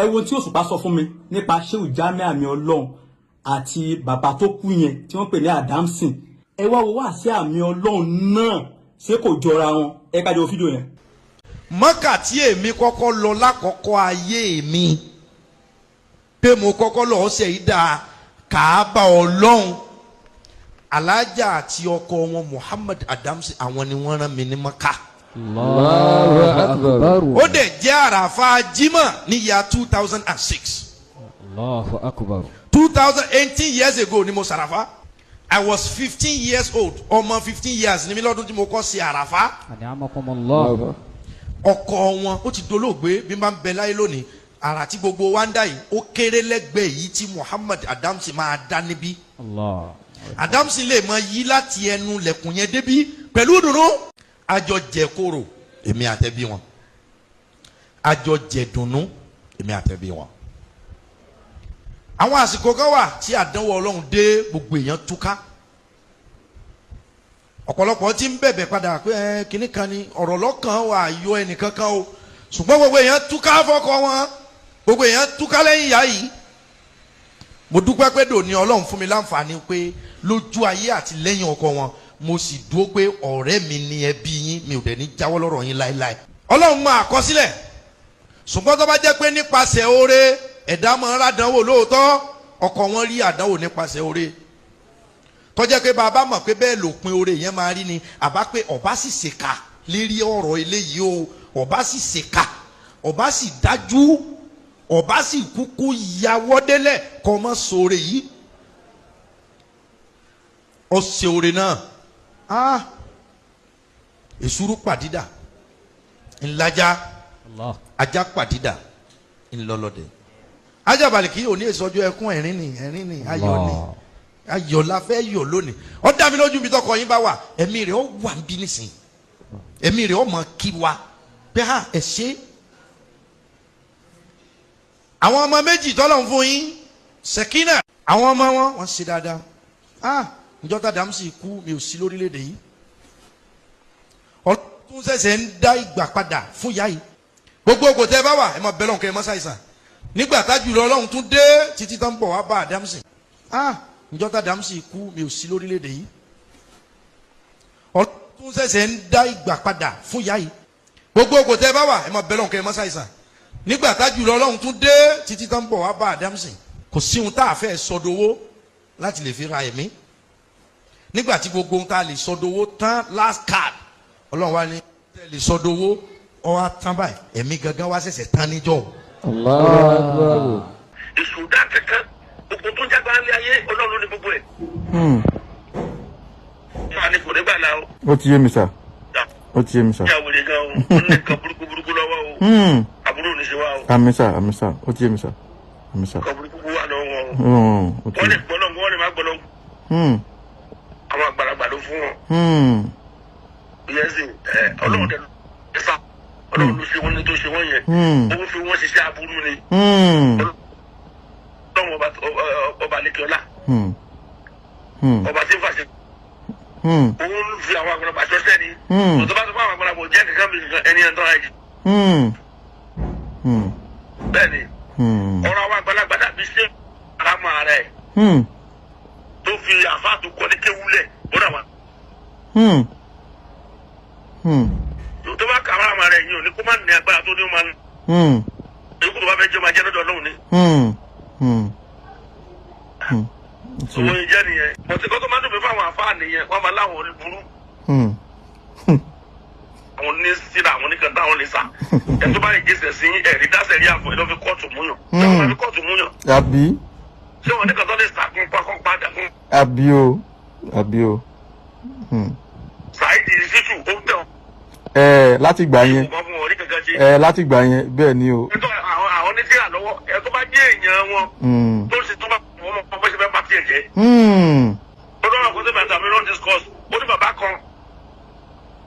Ẹ wo tí Òṣùpá sọ fún mi nípa Shehu Jamiu Àmì Ọlọ́run àti bàbá tó kú yẹn tí wọ́n pè ní Adamson. Ẹ wá wo wá sí Àmì Ọlọ́run náà, ṣé kò jọra wọn? Ẹ ká jọ fídíò yẹn. Mọ́kà tí èmi kọ́kọ́ lọ lákọ̀ọ́kọ́ ayé mi, pé mo kọ́kọ́ lọ ṣe ìdá Kàábà Ọlọ́run, alájà àti ọkọ wọn Muhammad Adamsi, àwọn ni wọ́n rán mi ní Mọ́kà. Allahu akbar. Ó dẹ̀ jẹ́ Àràfà Jímọ̀ ní year 2006. Allahu akbar. 2018 years ago ni mo sàràfà. I was 15 years old. Ọmọ 15 years ni mi lọ́dún tí mo kọ́ sí Àràfà. An'amakumullah. Ọkọ wọn ó ti dolóògbé. Bí n bá ń bẹ láyé lónìí, àrà tí gbogbo wa ń dá yìí, ó kéré lẹ́gbẹ̀ẹ́ yìí tí Muhammad Adamsi máa dá níbí. Allah. Adamsi lè mọ yí láti ẹnu lẹ̀kùn yẹn débí pẹ̀lú ìdùnnú. Àjọ jẹ kóró, èmi àtẹ̀bí wọn. Àjọ jẹ dùnnú, èmi àtẹ̀bí wọn. Àwọn àsìkò kan wà tí àdánwò Ọlọ́run dé, gbogbo èèyàn túká. Ọ̀pọ̀lọpọ̀ tí ń bẹ̀bẹ̀ padà pé ẹ kínní kan ni ọ̀rọ̀ lọ́kàn wà yọ ẹnìkan kan o, ṣùgbọ́n gbogbo èèyàn túká fọ́kọ wọn, gbogbo èèyàn túká lẹ́yìn ìyá yìí. Mo dúpẹ́ pé dòní Ọlọ́run fún mi láǹfààní pé lójú ayé àti lẹ́yìn ọkọ wọn, mo sì dúró pé ọ̀rẹ́ mi ni ẹbí yín, mi ò dẹ̀ ní jáwọ́ lọ́rọ̀ yín láéláé. Ọlọ́run máa àkọsílẹ̀, ṣùgbọ́n tó bá jẹ́ pé nípasẹ̀ oore ẹ̀dá máa ń rádánwò lóòótọ́, ọkọ wọn rí àdánwò nípasẹ̀ oore tó jẹ́ pé bàbá mọ̀ pé bẹ́ẹ̀ lòpin oore yẹn máa rí ni, àbá pé ọba sì ṣèkà lérí ọ̀rọ̀ eléyìí o, ọba sì ṣèkà, ọba sì dájú, ọba sì kúkú yàwọ́ délẹ̀ kọ́ mọ́ sóore yìí. Ó ṣe oore náà. Ah, èsúrú pàdídà ńlájà. Allah. Ajá pàdídà ńlọlọdẹ. Ajábalẹ̀ kí òní èsọjọ́ ẹkún, ẹ̀rín ni, ẹ̀rín ni, ayọ̀ ni. Allah. Ayọ̀ la fẹ́ yọ̀ lónìí. Ó dá mi lójú, bí tọkọ yín bá wà, ẹ̀mí rẹ̀ ó wà ń bí nísìnyí, ẹ̀mí rẹ̀ ó mọ̀ kí wa pé ha, ẹ̀ ṣe. Àwọn ọmọ méjì tọ́lọ̀ ń fún yín, Sẹ̀kínà, àwọn ọmọ wọn, wọ́n ṣe dáadáa. Ah, njọ́ tá Adamsi kú, mi ò sí lórílẹ̀‐èdè yìí. Ọlọ́run ṣẹ̀ṣẹ̀ ń dá ìgbà padà fún ìyá yìí. Gbogbo ògò tẹ́ bá wà, ẹ máa bẹ lọ́hùn kẹ́ ẹ má ṣàìsàn. Nígbà tájú lọ, Ọlọ́run tún dé títí tán bọ̀ wá bá Adamsi. Ah, njọ́ tá Adamsi kú, mi ò sí lórílẹ̀‐èdè yìí. Ọlọ́run ṣẹ̀ṣẹ̀ ń dá ìgbà padà fún ìyá yìí. Gbogbo ògò tẹ́ bá wà, ẹ máa bẹ lọ́hùn kẹ́ ẹ má ṣàìsàn. Nígbà tájú lọ, Ọlọ́run tún dé títí tán bọ̀ wá bá Adamsi. Kò sí ohun tá a fẹ́ sọdowó láti lè fi ra ẹ̀mí. Nígbà tí gbogbo ohun tá a lè sọdowó tán, last card, Ọlọ́run wa ní tẹ́ lè sọdowó ọ wá tán báyìí, ẹ̀mí gangan wá ṣẹ̀ṣẹ̀ tán níjọ́. Allahu akbar. Èṣù dá kankan, gbogbo tó ń jágbá ní ayé, Ọlọ́run ló ní gbogbo ẹ̀. Máa ní kò ní gbà náà o. Ó ti yé mi sà, ó ti yé mi sà. Ìyá wèrè gan o, ó ní nǹkan burúkú burúkú lọ́wọ́ o. Àbúrò ní ṣe wá o. Àmín sà, àmín sà, ó ti yé mi sà, àmín sà. Nǹkan burúkú wà lọ́wọ́ wọn o. Ó ti Wọ́n yé lè gbọ́ lọ́ngọ́, wọ́n lè má gbọ́ lọ́ngọ́. Àwọn àgbàlagbà ló fún wọn. Ìyẹn sì ẹ Ọlọ́run dẹ̀ ló sá, Ọlọ́run ló ṣe wọ́n ní tó ṣe wọ́n yẹn. Ó fi wọ́n ṣiṣẹ́ aburú ni. Ọlọ́run ọba ọba lẹ́kẹ̀ọ́lá, ọba tí ń fàṣẹ, òun fi àwọn àgbàlagbà ṣọṣẹ́ ni. Òtún bá tó fún àwọn àgbàlagbà jẹ́ kankan bí kankan ẹni ẹ̀ ń tọ́ra jù. Bẹ́ẹ̀ ni. Ọ̀rọ̀ àwọn àgbàlagbà dàbí ṣé àmọ́ rẹ̀ tó fi àfáà tó kọ́ ní kéwúlẹ̀ ó dà wá. Tó bá kà àmọ́ rẹ̀ yìí ò ní kó má ní agbára tó ní ó máa ń ikú tó bá fẹ́ jẹ́, máa jẹ́ lọ́dọ̀ Ọlọ́run ni. Owó yìí jẹ́ nìyẹn. Bọ̀tí kó tó máa dùn mí fún àwọn àfáà nìyẹn, wọ́n máa láwọn burú. Àwọn ní síra, àwọn oníkan táwọn lè sà. Ẹ tó bá lè jẹ́sẹ̀ sí ẹ̀rí dáṣẹ̀ rí àfọ̀ ẹ̀ lọ́ fi kóòtù múyàn. Ṣé wọ́n máa fi kóòtù múyàn? Àbí? Ṣé wọ́n ní kan tó lè sà kún pákó padà kún? Àbí o, àbí o. Saheed Shittu ó tẹ̀ ọ́. Ẹ láti gbà yẹn. Wọ́n fún wọn ní kankan ṣe. Ẹ láti gbà yẹn, bẹ́ẹ̀ ni o. Ẹ̀tọ́ àwọn ní síra lọ́wọ́ ẹ̀ tó bá jẹ́ èèyàn wọn tó ṣe tó bá wọ́n mọ̀ bó ṣe fẹ́ bá tiẹ̀ jẹ́. Ó lọ́wọ́ kó tó bàtà mi lọ́n discuss, ó ní bàbá kan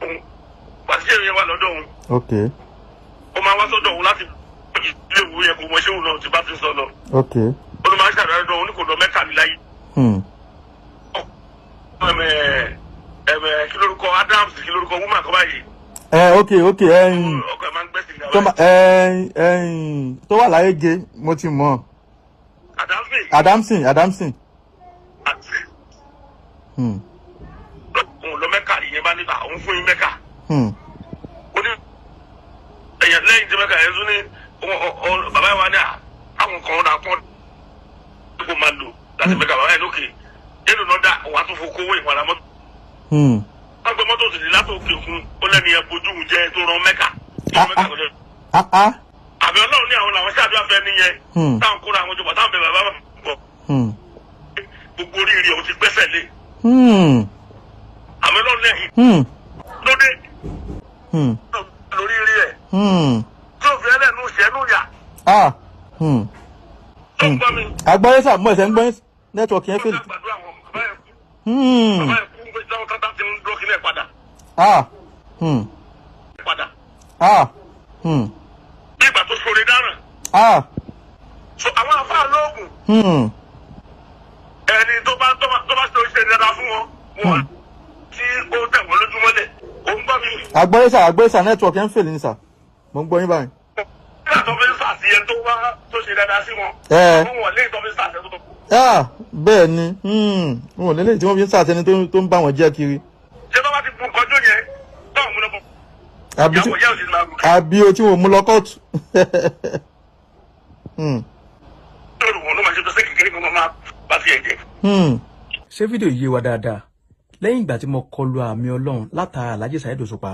òun pàṣẹ èèyàn wà lọ́dọ̀ òun. Ó máa wá sọ́dọ̀ òun láti ilé ìwé yẹn, kò mọ ṣé òun náà ti bá ti sọ lọ. Ó ló máa ń ṣàdúrà lọ́dọ̀ òun, ní kò lọ Mẹ́kà ní láyé. Ẹ̀mẹ̀ ẹ̀mẹ̀, kí lórúkọ Adams, kí lórúkọ woman kan báyìí? Ẹ ok, ẹ Ọkọ ẹ̀ máa ń gbẹ́sìn ga. Tó ma ẹ̀ẹ́n ẹ̀ẹ́n tó wà láyége mo ti mọ̀. Àdáfì. Adamson, Adamson. Àti òun lọ Mẹ́kà, ìyẹn bá níta òun fún yín Mẹ́kà. Ó ní ẹ̀yẹ lẹ́yìn tí Mẹ́kà yẹn tún ní bàbá yẹn wá ní àwọn kan náà pọ́n kó máa lò láti Mẹ́kà. Bàbá yẹn lókè èlò náà dá òun àtúnfò kówó ìwọ̀n àmọ́ wọ́n gbé mọ́tò sì ní látòkè òkun. Ó lẹ́nu yẹn bójú òun jẹ́ tó rán Mẹ́kà tó rán Mẹ́kà lọ́jọ́. Ah ah. Àbí Ọlọ́run ní àwọn làwọn ṣáàdúrà fẹ́ nìyẹn, táwọn kóra àwọn jọba, táwọn bẹ bàbá bọ̀, gbogbo oríire òun ti gbẹ́sẹ̀ lé. Àmì Ọlọ́run lẹ́yìn lóde lórí rí ẹ̀ tí ò fi ẹlẹ́nu ṣẹ́nu yà. Ah. Tó ń gbọ́ mi? Agbọ́yé sà, mo ẹ̀sẹ̀ ń gbọ́ network yẹn ó fèlè. dá gbàdúrà wọn, bàbá yẹn kú. Bàbá yẹn kú pé táwọn tátá ti ń dúró kílẹ̀ padà Ah. padà Ah. Bí ìgbà tó ṣoore dáràn. Ah. So àwọn afáà lóògùn, ẹni tó bá ṣe oṣù dáadáa fún wọn, wọn tí ó tẹ̀ wọ́n lójúmọ́lẹ̀. Ó ń gbọ́ mi? Agbọ́yé sà, agbọ́yé sà, network yẹn fèlè ní sà. Mo ń gbọ́ yín báyìí. Nígbà tó fi ń sàṣeyẹ tó wá tó ṣe dáadáa sí wọn, àwọn wọn lè tó fi ń sàṣẹ tó Ah, bẹ́ẹ̀ ni. Wọn ò lélẹ́yìí tí wọ́n fi ń sàtẹni tó ń bá wọn jẹ́ kiri. Ṣé tó bá ti bu nǹkan jó yẹn tó àwọn múlò bọ̀ Àbí tí ìyàwó yẹ́ òsì máa gùn àbí o tí wọn mú lọ kóòtù. Lórí wọn ló máa ṣe tó sí kékeré kan máa bá tiẹ̀ jẹ́. Ṣé fídíò yìí yé wa dáadáa? Lẹ́yìn ìgbà tí mo kọlu àmì Ọlọ́run látara Alhaji Saheed Òṣùpá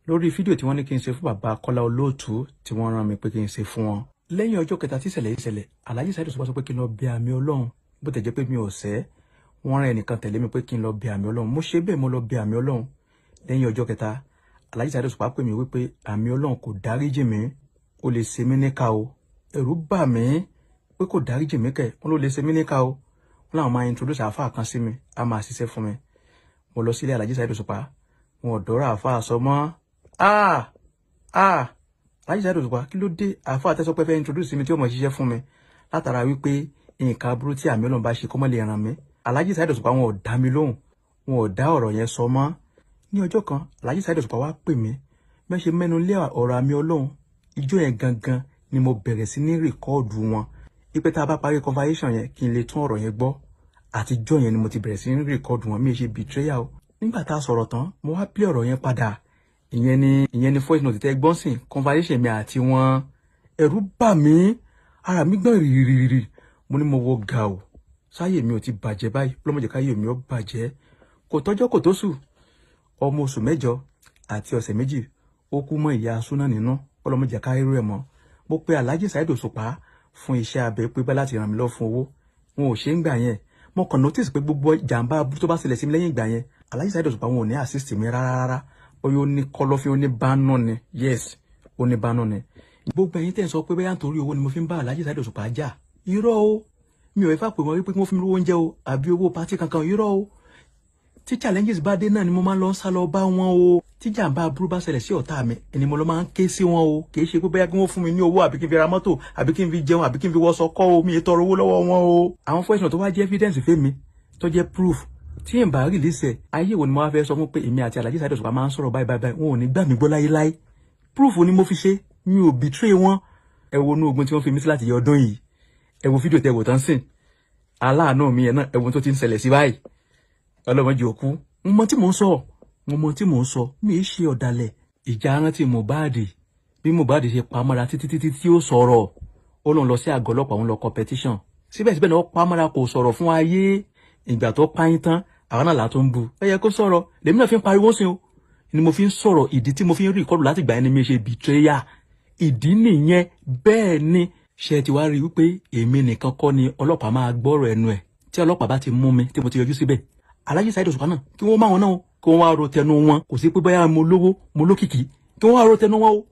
lórí fídíò tí wọ́n ní kí n ṣe fún bàbá Kọ́lá Olóòtú tí wọ́n rán mi pé kí n ṣe fún wọn, lẹ́yìn ọjọ́ kẹta tí ìṣẹ̀lẹ̀ yìí ṣẹlẹ̀, Alhaji Saheed Òṣùpá sọ pé kí n lọ bẹ àmì Ọlọ́run. Bó tẹ̀ jẹ́ pé mi ò sẹ́, wọ́n rán ẹnìkan tẹ̀lé mi pé kí n lọ bẹ àmì Ọlọ́run. Mo ṣe bẹ́ẹ̀, mo lọ bẹ àmì Ọlọ́run. Lẹ́yìn ọjọ́ kẹta, Alhaji Saheed Òṣùpá pè mí wípé àmì Ọlọ́run kò dáríjì mí, ó lè ṣe mí níkà o. Ẹ̀rù bà mí pé kò dáríjì mí kẹ̀, wọ́n ló lè ṣe mí níkà o. Wọ́n làwọn máa introduce àáfàá kan sí mi, a máa ṣiṣẹ́ fún mi. Mo lọ sílé Alhaji Saheed Òṣùpá, wọn ò dọ́rọ̀ àáfàá sọ mọ́. Ah ah, Alhaji Saheed Òṣùpá, kí ló dé? Àáfàá tẹ́sọ́ pé fẹ́ introduce mi tí ó mọ̀ ṣiṣẹ́ fún mi látara wípé nǹkan aburú tí àmì Ọlọ́run bá ṣe kọ́mọ́ lè ràn mí. Alhaji Saheed Òṣùpá, wọn ò dá mi lóhùn, wọn ò dá ọ̀rọ̀ yẹn sọ mọ́. Ní ọjọ́ kan, Alhaji Saheed Òṣùpá wá pè mí. Bẹ́ẹ̀ ṣe mẹ́nu lé ọ̀rọ̀ àmì Ọlọ́run, ijó yẹn gangan ni mo bẹ̀rẹ̀ sí ní record wọn ipe tá a bá parí conversation yẹn, kí n lè tún ọ̀rọ̀ yẹn gbọ́. Àtijọ́ yẹn ni mo ti bẹ̀rẹ̀ sí ní record wọn. Mi ì ṣe betrayal o. Nígbà tá a sọ̀rọ̀ tán, mo wá play ọ̀rọ̀ yẹn padà. Ìyẹn ni voice note tẹ́ gbọ́n sìn, conversation mi àti wọn. Ẹ̀rù bà mí, ara mi gbọ̀n rìrìrìrì. Mo ní mo wọ gà o, sáyè mi ò ti bàjẹ́ báyìí? Lọ́mọdé káyé mi ò bàjẹ́. Kò tọ́jọ́ kò tó sùn, ọmọ oṣù 8 àti ọ̀sẹ̀ 2 ó kú mọ́ ìyá súná nínú. Ọlọ́mọdé káyé rẹ̀ mọ́. Mo pe Alhaji Saheed Òṣùpá fún iṣẹ́ abẹ pé bá láti ràn mí lọ fún owó, wọn ò ṣe ń gbà yẹn. Mo kàn notice pé gbogbo jàǹbá aburú tó bá ṣẹlẹ̀ sí mi lẹ́yìn ìgbà yẹn, Alhaji Saheed Òṣùpá, wọn ò ní assist mi rárá rárá. Bóyá ó ní kọ̀lọ̀fín, ó ní bánú ni. Yes, ó ní bánú ni. Gbogbo ẹ̀yin tẹ́ ń sọ pé bóyá nítorí owó ni mo fi ń bá Alhaji Saheed Òṣùpá jà, irọ́ o. Mi ò fẹ́ pè wọ́n wípé kí wọ́n fún mi lówó oúnjẹ o àbí owó party kankan, irọ́ o. Tí challenges bá dé náà ni mo máa ń lọ sá lọ bá wọn o. Tí jàǹbá aburú bá ṣẹlẹ̀ sí ọ̀tá mi ẹni mo lọ máa ń ké sí wọn o. Kì í ṣe pé bóyá kí wọ́n fún mi ní owó àbí kí n fi ra mọ́tò àbí kí n fi jẹun àbí kí n fi wọṣọ kọ́ o. Mi ì tọrọ owó lọ́wọ́ wọn o. Àwọn voice note tó wá jẹ́ evidence fẹ́mi, tó jẹ́ proof tí n bá release ẹ̀, ayé wo ni mo wá fẹ́ sọ fún pé èmi àti Alhaji Saheed Òṣùpá máa ń sọ̀rọ̀ báyìí báyìí báyìí? Wọn ò ní gbà mí gbọ́ láyéláyé. Proof ni mo fi ṣe, mi ò betray wọn. Ẹ wo inú ogun tí wọ́n fi mí sí láti yọ ọdún yìí. Ẹ wo fídíò tẹ wò tán sìn, aláàánú mi yẹn náà, ẹ wo tó ti ń ṣẹlẹ̀ sí báyìí. Ọlọ́mọdé òkú. Mo mọ tí mò ń sọ, mo mọ tí mò ń sọ. Mi ì ṣe ọ̀dàlẹ̀. Ìjà rántí Mohbad, bí Mohbad ṣe pamọ́ra títí títí tí ó sọ̀rọ̀. Ó lóun lọ sí àgọ́ ọlọ́pàá, òun lọ competition. Síbẹ̀síbẹ̀ náà, ó pamọ́ra, kò sọ̀rọ̀ fún ayé. Ìgbà tó páyín tán, àwọn náà là tó ń bu. Ó yẹ kó sọ̀rọ̀. Lèmi náà fi ń pariwo sí o, ni mo fi ń sọ̀rọ̀. Ìdí tí mo fi ń rí ìkọlù láti gbà yẹn ni mi ṣe betrayal, ìdí nìyẹn. Bẹ́ẹ̀ ni ṣe ti wá rí wípé èmi nìkan kọ́ ni ọlọ́pàá máa gbọ́rọ̀ ẹnu ẹ̀. Tí ọlọ́pàá bá ti mú mi tí mo ti yọjú síbẹ̀, Alhaji Saheed Òṣùpá náà, kí wọ́n má wọn náà, kí wọ́n wá ro tẹnu wọn. Kò sí pé bóyá mo lówó, mo lókìkí, kí wọ́n wá ro tẹnu wọn o.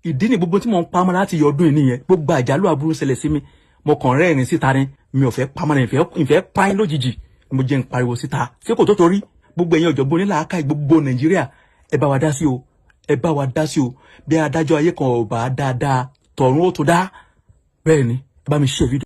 Ìdí ni gbogbo tí mo ń pamọ́ láti yọ ọdún yìí nìyẹn. Gbogbo àjálù aburú ṣẹlẹ̀ sí mi, mo kàn rẹ́rìn síta ni. Mi ò fẹ́ pamọ́ ni, ìfẹ́ páyín lójijì. Mo jẹ́ ń pariwo síta. Ṣé kò tó torí gbogbo ẹ̀yin ọ̀jọ̀gbọ́n onílàákàyè gbogbo Nàìjíríà, ẹ bá wa dá sí o, ẹ bá wa dá sí o. Bí adájọ́ ayé kan ò bá dáadáa, tọ̀run ó tó dá. Bẹ́ẹ̀ ni, ẹ bá mi ṣe fídíò.